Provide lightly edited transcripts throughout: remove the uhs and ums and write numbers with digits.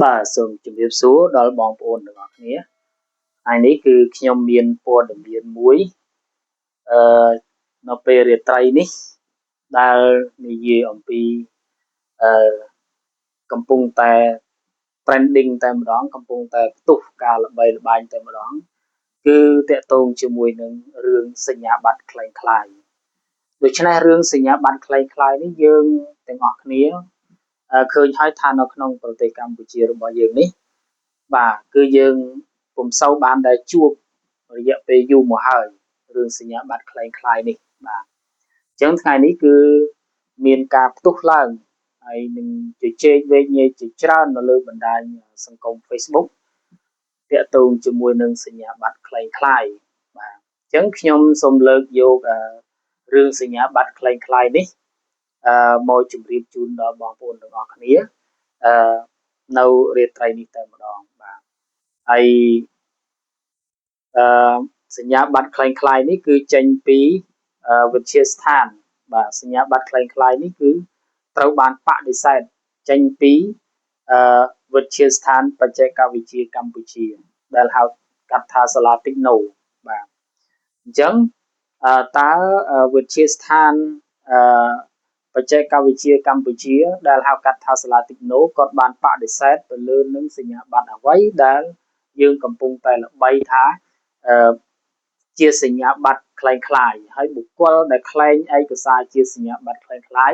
បាទសូមជម្រាបសួរដល់បងប្អូនទាំងអស់គ្នាថ្ងៃនេះគឺខ្ញុំមានព័ត៌មានមួយអឺនៅពេលរាត្រីនេះដែលនិយាយអំពីអឺកំពុងតែ trending តែម្ដងកំពុងតែផ្ទុះការល្បីល្បាញតែម្ដងគឺតាក់ទងជាមួយនឹងរឿងសញ្ញាបត្រក្លែងក្លាយដូច្នេះរឿងសញ្ញាបត្រក្លែងក្លាយនេះយើងទាំងអស់គ្នាឃើញហើយថានៅក្នុងប្រទេសកម្ពុជារបស់យើងនេះបាទគឺយើងពុំសូវបានដែលជួបរយៈពេលយូរមកហើយរឿងសញ្ញាបត្រក្លែងក្លាយនេះបាទអញ្ចឹងថ្ងៃនេះគឺមានការផ្ទុះឡើងហើយនឹងជជែកវែកញែកជាច្រើននៅលើបណ្ដាញសង្គម Facebook តាក់ទងជាមួយនឹងសញ្ញាបត្រក្លែងក្លាយបាទអញ្ចឹងខ្ញុំសូមលើកយករឿងសញ្ញាបត្រក្លែងក្លាយនេះអឺមកជម្រាបជូនដល់បងប្អូនទាំងអស់គ្នាអឺនៅរាត្រីនេះតែម្ដងបាទហើយអឺសញ្ញាបត្រក្លែងក្លាយនេះគឺចេញពីវិទ្យាស្ថានបាទសញ្ញាបត្រក្លែងក្លាយនេះគឺត្រូវបានបដិសេធចេញពីអឺវិទ្យាស្ថានបច្ចេកវិទ្យាកម្ពុជាដែលហៅកាត់ថាសាលាតិចណូបាទអញ្ចឹងតើវិទ្យាស្ថានអឺបច្ចេកវិទ្យាកម្ពុជាដែលហៅកាត់ថាសាលាតិចណូគាត់បានបដិសេធទៅលើនឹងសញ្ញាបត្រអ្វីដែលយើងកំពុងតែល្បីថាអឺជាសញ្ញាបត្រក្លែងក្លាយហើយបុគ្គលដែលក្លែងឯកសារជាសញ្ញាបត្រក្លែងក្លាយ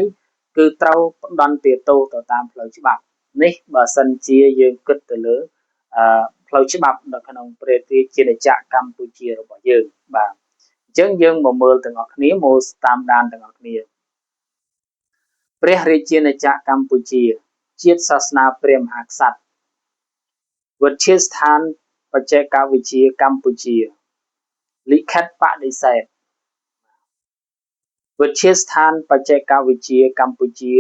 គឺត្រូវផ្ដន្ទាទោសទៅតាមផ្លូវច្បាប់នេះបើសិនជាយើងគិតទៅលើអឺផ្លូវច្បាប់នៅក្នុងប្រទេសជាណាចក្រកម្ពុជារបស់យើងបាទអញ្ចឹងយើងមកមើលទាំងអស់គ្នាមកតាមដានទាំងអស់គ្នាព្រះរាជាណាចក្រកម្ពុជាជាតិសាសនាព្រះមហាក្សត្រវិទ្យាស្ថានបច្ចេកវិទ្យាកម្ពុជាលិខិតបដិសេធវិទ្យាស្ថានបច្ចេកវិទ្យាកម្ពុជា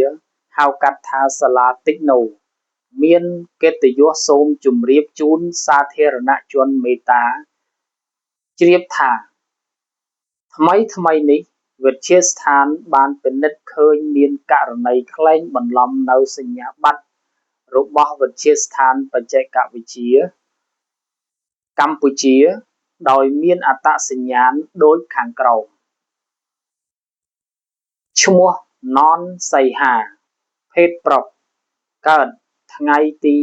ហៅកាត់ថាសាលាតិចណូមានកិត្តិយសសូមជម្រាបជូនសាធារណជនមេត្តាជ្រាបថាថ្មីថ្មីនេះវិទ្យាស្ថានបានពិនិត្យឃើញមានករណីក្លែងបន្លំនូវសញ្ញាបត្ររបស់វិទ្យាស្ថានបច្ចេកវិទ្យាកម្ពុជាដោយមានអត្តសញ្ញាណដូចខាងក្រោមឈ្មោះណនសីហាភេទប្រុសកើតថ្ងៃទី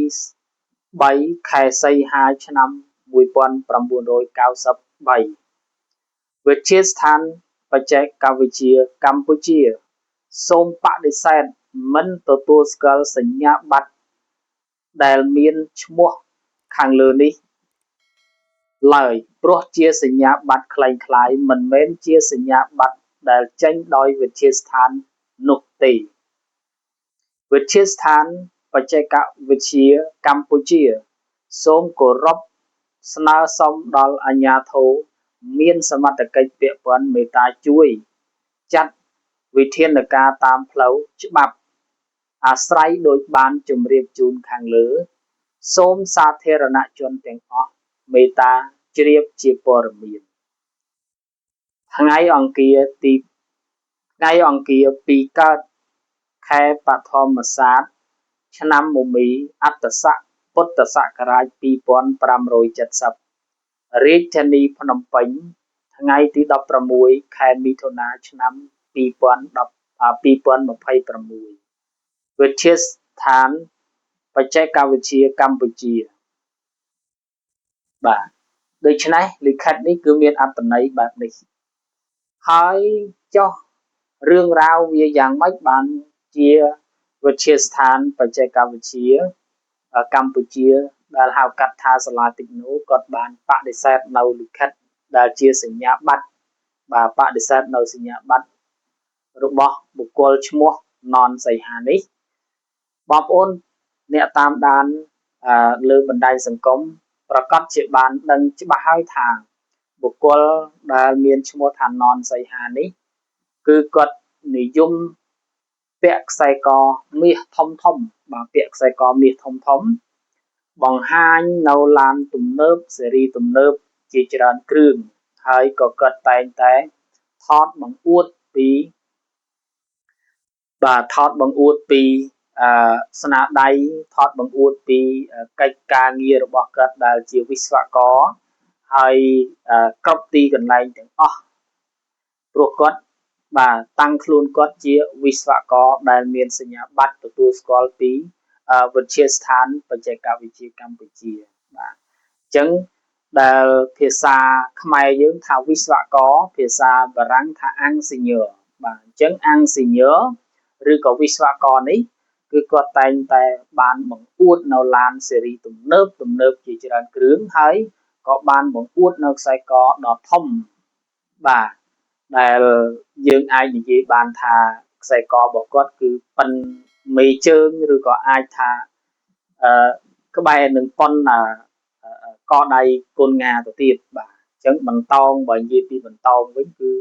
3ខែសីហាឆ្នាំ1993វិទ្យាស្ថានបច្ចេកវិទ្យាកម្ពុជាសូមបដិសេធមិនទទួលស្គាល់សញ្ញាបត្រដែលមានឈ្មោះខាងលើនេះឡើយព្រោះជាសញ្ញាបត្រក្លែងក្លាយមិនមែនជាសញ្ញាបត្រដែលចេញដោយវិទ្យាស្ថាននោះទេវិទ្យាស្ថានបច្ចេកវិទ្យាកម្ពុជាសូមគោរពស្នើសុំដល់អាជ្ញាធរមានសមត្ថកិច្ចពាក់ព័ន្ធមេត្តាជួយចាត់វិធានការតាមផ្លូវច្បាប់អាស្រ័យដោយបានជម្រាបជូនខាងលើសូមសាធារណជនទាំងអស់មេត្តាជ្រាបជាព័ត៌មានថ្ងៃអង្គារទីថ្ងៃអង្គារ2កើតខែបឋមសាទឆ្នាំមមីអត្តស័កពុទ្ធសករាជ2570រាជធានីភ្នំពេញថ្ងៃទី16ខែមិថុនាឆ្នាំ2026វិទ្យាស្ថានបច្ចេកវិទ្យាកម្ពុជាបាទដូច្នេះលិខិតនេះគឺមានអត្ថន័យបែបនេះហើយចុះរឿងរ៉ាវវាយ៉ាងម៉េចបានជាវិទ្យាស្ថានបច្ចេកវិទ្យាកម្ពុជាដែលហៅកាត់ថាសាលាតិចណូគាត់បានបដិសេធនៅលិខិតដែលជាសញ្ញាបត្របាទបដិសេធនៅសញ្ញាបត្ររបស់បុគ្គលឈ្មោះណនសីហានេះបងប្អូនអ្នកតាមដានលើបណ្ដាញសង្គមប្រកាសជាបានដឹងច្បាស់ហើយថាបុគ្គលដែលមានឈ្មោះថាណនសីហានេះគឺគាត់និយមពាក់ខ្សែកមាសធំធំបាទពាក់ខ្សែកមាសធំធំបង្ហាញនៅឡានទំនើបស៊េរីទំនើបជាច្រើនគ្រឿងហើយក៏គាត់តែងតែថតបង្អួតពីបាទថតបង្អួតពី ស្នាដៃថតបង្អួតពីកិច្ចការងាររបស់គាត់ដែលជាវិស្វករហើយគ្រប់ទីកន្លែងទាំងអស់ព្រោះគាត់បាទតាំងខ្លួនគាត់ជាវិស្វករដែលមានសញ្ញាបត្រទទួលស្គាល់ពីវិទ្យាស្ថានបច្ចេកវិទ្យាកម្ពុជាបាទអញ្ចឹងដែលភាសាខ្មែរយើងថាវិស្វករភាសាបារាំងថា ingénieur បាទអញ្ចឹង ingénieur ឬក៏វិស្វករនេះគឺគាត់តែងតែបានបង្អួតនៅឡានស៊េរីទំនើបទំនើបជាច្រើនគ្រឿងហើយក៏បានបង្អួតនៅខ្សែកដ៏ធំបាទដែលយើងអាចនិយាយបានថាខ្សែករបស់គាត់គឺប៉ុនមេជើងឬក៏អាចថាអឺក្បែរនឹងប៉ុនកដៃកូនងាទៅទៀតបាទអញ្ចឹងបន្តោងបើនិយាយពីបន្តោងវិញគឺ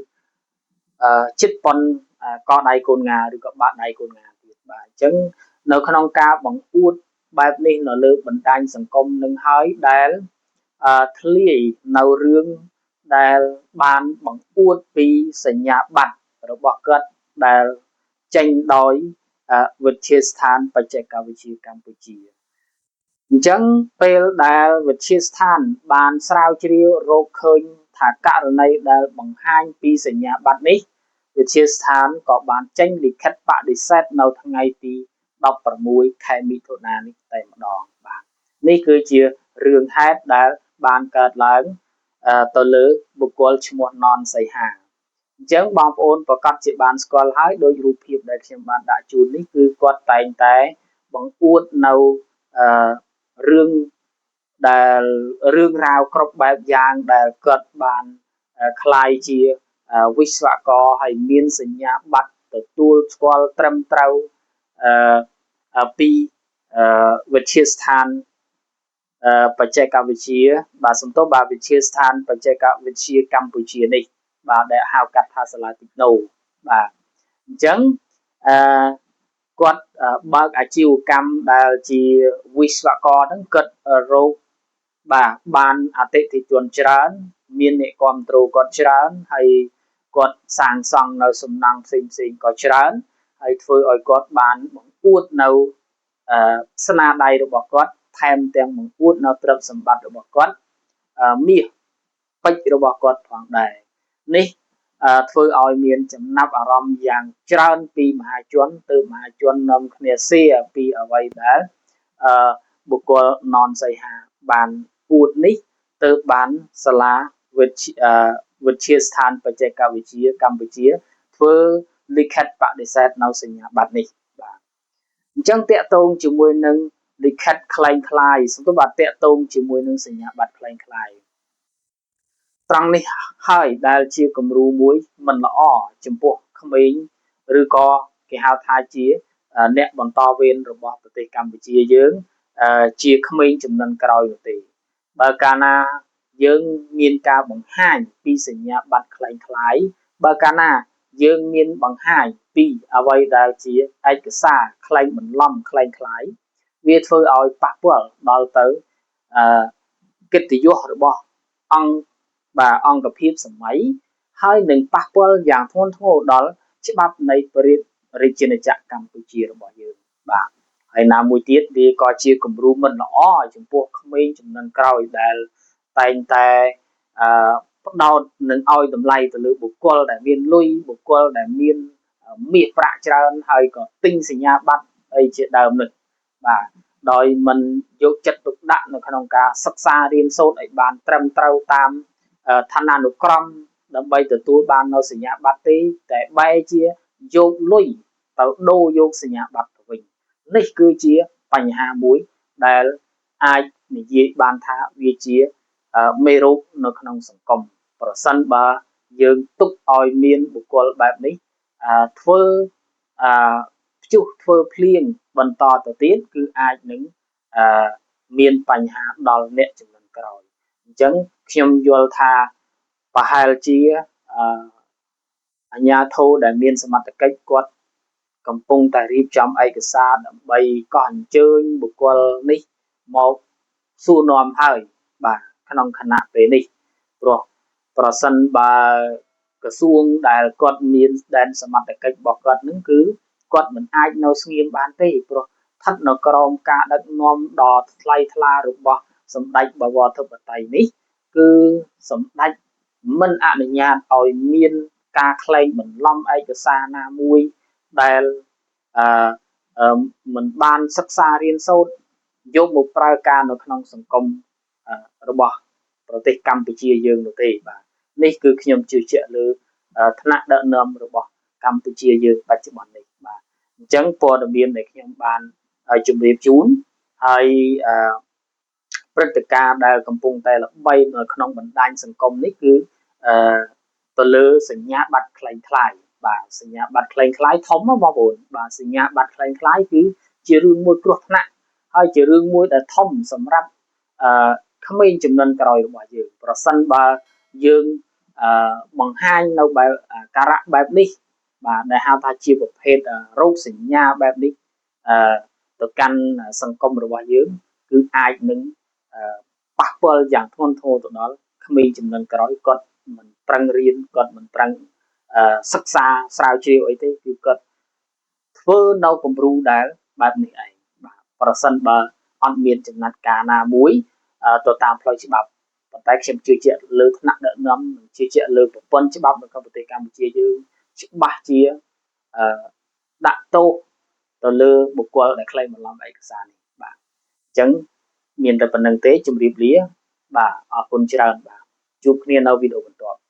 អឺចិត្តប៉ុនកដៃកូនងាឬក៏បាតដៃកូនងាទៀតបាទអញ្ចឹងនៅក្នុងការបង្អួតបែបនេះនៅលើបណ្ដាញសង្គមនឹងហើយដែលធ្លាយនៅរឿងដែលបានបង្អួតពីសញ្ញាបត្ររបស់គាត់ដែលចេញដោយវិទ្យាស្ថានបច្ចេកវិទ្យាកម្ពុជាអញ្ចឹងពេលដែលវិទ្យាស្ថានបានស្រាវជ្រាវរកឃើញថាករណីដែលបង្ហាញពីសញ្ញាបត្រនេះវិទ្យាស្ថានក៏បានចេញលិខិតបដិសេធនៅថ្ងៃទី16ខែមិថុនានេះតែម្ដងបាទនេះគឺជារឿងហេតុដែលបានកើតឡើងទៅលើបុគ្គលឈ្មោះណនសីហាអញ្ចឹងបងប្អូនប្រកាសជាបានស្គាល់ហើយដោយរូបភាពដែលខ្ញុំបានដាក់ជូននេះគឺគាត់តែងតែបង្អួតនៅរឿងដែលរឿងរ៉ាវគ្រប់បែបយ៉ាងដែលគាត់បានក្លាយជាវិស្វករហើយមានសញ្ញាបត្រទទួលស្គាល់ត្រឹមត្រូវពីវិទ្យាស្ថានបច្ចេកវិទ្យាបាទសំទោសបាទវិទ្យាស្ថានបច្ចេកវិទ្យាកម្ពុជានេះបាទដែលហៅកាត់ថាសាលាតិចណូបាទអញ្ចឹងអឺគាត់បើកអាជីវកម្មដែលជាវិស្វករហ្នឹងគាត់រកបាទបានអតិថិជនច្រើនមានអ្នកគ្រប់គ្រងគាត់ច្រើនហើយគាត់សាងសង់នៅសំណង់ផ្សេងផ្សេងក៏ច្រើនហើយធ្វើឲ្យគាត់បានបង្អួតនៅស្នាដៃរបស់គាត់ថែមទាំងបង្អួតនៅទ្រព្យសម្បត្តិរបស់គាត់មាសពេជ្ររបស់គាត់ផងដែរនេះធ្វើឲ្យមានចំណាប់អារម្មណ៍យ៉ាងច្រើនពីមហាជនទើបមហាជននាំគ្នាសៀពីអ្វីដែលបុគ្គលណនសីហាបានអួតនេះទើបបានសាលាវិទ្យាស្ថានបច្ចេកវិទ្យាកម្ពុជាធ្វើលិខិតបដិសេធនៅសញ្ញាបត្រនេះបាទអញ្ចឹងតាក់ទងជាមួយនឹងលិខិតក្លែងក្លាយសំទោសបាទតាក់ទងជាមួយនឹងសញ្ញាបត្រក្លែងក្លាយត្រង់នេះហើយដែលជាគំរូមួយមិនល្អចំពោះក្មេងឬក៏គេហៅថាជាអ្នកបន្តវេនរបស់ប្រទេសកម្ពុជាយើងជាក្មេងចំនួនក្រោយនោះទេបើកាលណាយើងមានការបង្ហាញពីសញ្ញាបត្រក្លែងក្លាយបើកាលណាយើងមានបង្ហាញពីអ្វីដែលជាឯកសារក្លែងបន្លំក្លែងក្លាយវាធ្វើឲ្យប៉ះពាល់ដល់ទៅកិត្តិយសរបស់អង្គបាទអង្គភាពសម័យហើយនឹងប៉ះពាល់យ៉ាងធ្ងន់ធ្ងរដល់ច្បាប់នៃព្រះរាជាណាចក្រកម្ពុជារបស់យើងបាទហើយណាមួយទៀតវាក៏ជាគំរូមិនល្អចំពោះក្មេងចំនួនក្រោយដែលតែងតែផ្ដោតនឹងឲ្យតម្លៃទៅលើបុគ្គលដែលមានលុយបុគ្គលដែលមានមាសប្រាក់ច្រើនហើយក៏ទិញសញ្ញាបត្រអីជាដើមនេះបាទដោយមិនយកចិត្តទុកដាក់នៅក្នុងការសិក្សារៀនសូត្រឲ្យបានត្រឹមត្រូវតាមឋានានុក្រមដើម្បីទទួលបាននៅសញ្ញាបត្រទេតែបែរជាយកលុយទៅដូរយកសញ្ញាបត្រទៅវិញនេះគឺជាបញ្ហាមួយដែលអាចនិយាយបានថាវាជាមេរោគនៅក្នុងសង្គមប្រសិនបើយើងទុកឲ្យមានបុគ្គលបែបនេះធ្វើព្យុះធ្វើភ្លៀងបន្តទៅទៀតគឺអាចនឹងមានបញ្ហាដល់អ្នកចំនួនក្រោយអញ្ចឹងខ្ញុំយល់ថាប្រហែលជាអាជ្ញាធរដែលមានសមត្ថកិច្ចគាត់កំពុងតែរៀបចំឯកសារដើម្បីកោះអញ្ជើញបុគ្គលនេះមកសួរនាំហើយបាទក្នុងខណៈពេលនេះព្រោះប្រសិនបើក្រសួងដែលគាត់មានដែនសមត្ថកិច្ចរបស់គាត់នឹងគឺ គាត់មិនអាចនៅស្ងៀមបានទេព្រោះស្ថិតនៅក្រោមការដឹកនាំដ៏ថ្លៃថ្លារបស់សម្ដេចបវរធិបតេយ្យនេះគឺសម្ដេចមិនអនុញ្ញាតឲ្យមានការក្លែងបន្លំឯកសារណាមួយដែលអឺមិនបានសិក្សារៀនសូត្រយកមកប្រើការនៅក្នុងសង្គមរបស់ប្រទេសកម្ពុជាយើងនោះទេបាទនេះគឺខ្ញុំជឿជាក់លើថ្នាក់ដឹកនាំរបស់កម្ពុជាយើងបច្ចុប្បន្ននេះបាទអញ្ចឹងព័ត៌មានដែលខ្ញុំបានជម្រាបជូនហើយព្រឹត្តិការណ៍ដែលកំពុងតែល្បីនៅក្នុងបណ្ដាញសង្គមនេះគឺអឺទៅលើសញ្ញាបត្រក្លែងក្លាយបាទសញ្ញាបត្រក្លែងក្លាយធំណាបងប្អូនបាទសញ្ញាបត្រក្លែងក្លាយគឺជារឿងមួយគ្រោះថ្នាក់ហើយជារឿងមួយដែលធំសម្រាប់អឺក្មេងជំនាន់ក្រោយរបស់យើងប្រសិនបើយើងអឺបង្ហាញនៅបែបការៈបែបនេះបាទដែលហៅថាជាប្រភេទរោគសញ្ញាបែបនេះអឺទៅកាន់សង្គមរបស់យើងគឺអាចនឹងប៉ះពាល់យ៉ាងធ្ងន់ធ្ងរទៅដល់ក្មេងជំនាន់ក្រោយគាត់មិនប្រឹងរៀនគាត់មិនប្រឹងសិក្សាស្រាវជ្រាវអីទេគឺគាត់ធ្វើនៅគំរូដែលបែបនេះឯងបាទប្រសិនបើអត់មានចំណាត់ការណាមួយទៅតាមផ្លូវច្បាប់ប៉ុន្តែខ្ញុំជឿជាក់លើថ្នាក់ដឹកនាំនិងជឿជាក់លើប្រព័ន្ធច្បាប់នៅក្នុងប្រទេសកម្ពុជាយើងច្បាស់ជាដាក់ទោសទៅលើបុគ្គលដែលក្លែងបន្លំឯកសារនេះបាទអញ្ចឹងមានតែប៉ុណ្្នឹងទេជម្រាបលាបាទអរគុណច្រើនបាទជួបគ្នានៅវីដេអូបន្ទាប់។